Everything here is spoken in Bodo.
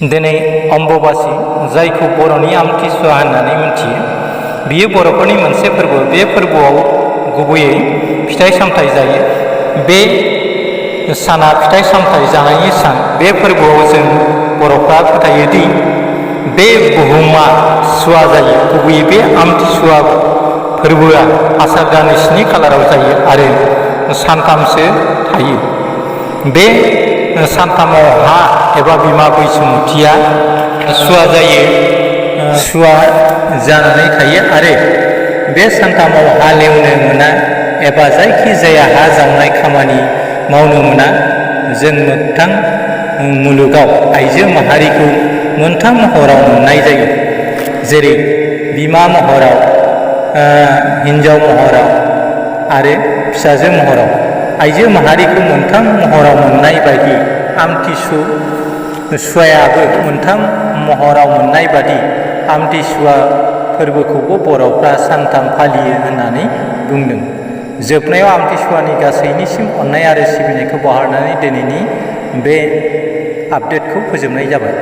दिनै अम्बुबासि जायखौ बर'नि आमथिसुवा होननानै मिथियो। बियो बर'फोरनि मोनसे फोरबो। बे फोरबोआव गुबैयै फिथाइ सामथाइ जायो। बे साना फिथाइ सामथाइ जानायनि सान। बे फोरबोआव जों बर'फ्रा फोथायोदि बे बुहुमा सुवा जायो। गुबैयै बे आमथिसुवा फोरबोआ आसार दाननि 7 खालाराव जायो आरो सानथामसो थायो। बे सानथामाव हा एबा बिमा बैसुमुथिया सुवा जायो, सुवा जानानै थायो आरो बे सानथामाव हालेवनो मोना एबा जायखि जाया हा जावनाय खामानि मावनो मोना। जों मोगथां मुलुगाव आइजो माहारिखौ मोनथाम महराव मोननाय जायो, जेरै बिमा महराव, हिन्जाव महराव आरो फिसाजो महराव। आइजो माहारिखौ मोनथाम महराव मोननाय बायदि आमथिसुवायाबो मोनथाम महराव मोननाय बादि आमथिसुवा फोरबोखौबो बर'फ्रा सानथाम फालियो होननानै बुंदों। जोबनायाव आमथिसुवानि गासैनिसिम अननाय आरो सिबिनायखौ बावहरनानै दिनैनि बे आपडेटखौ फोजोबनाय जाबाय।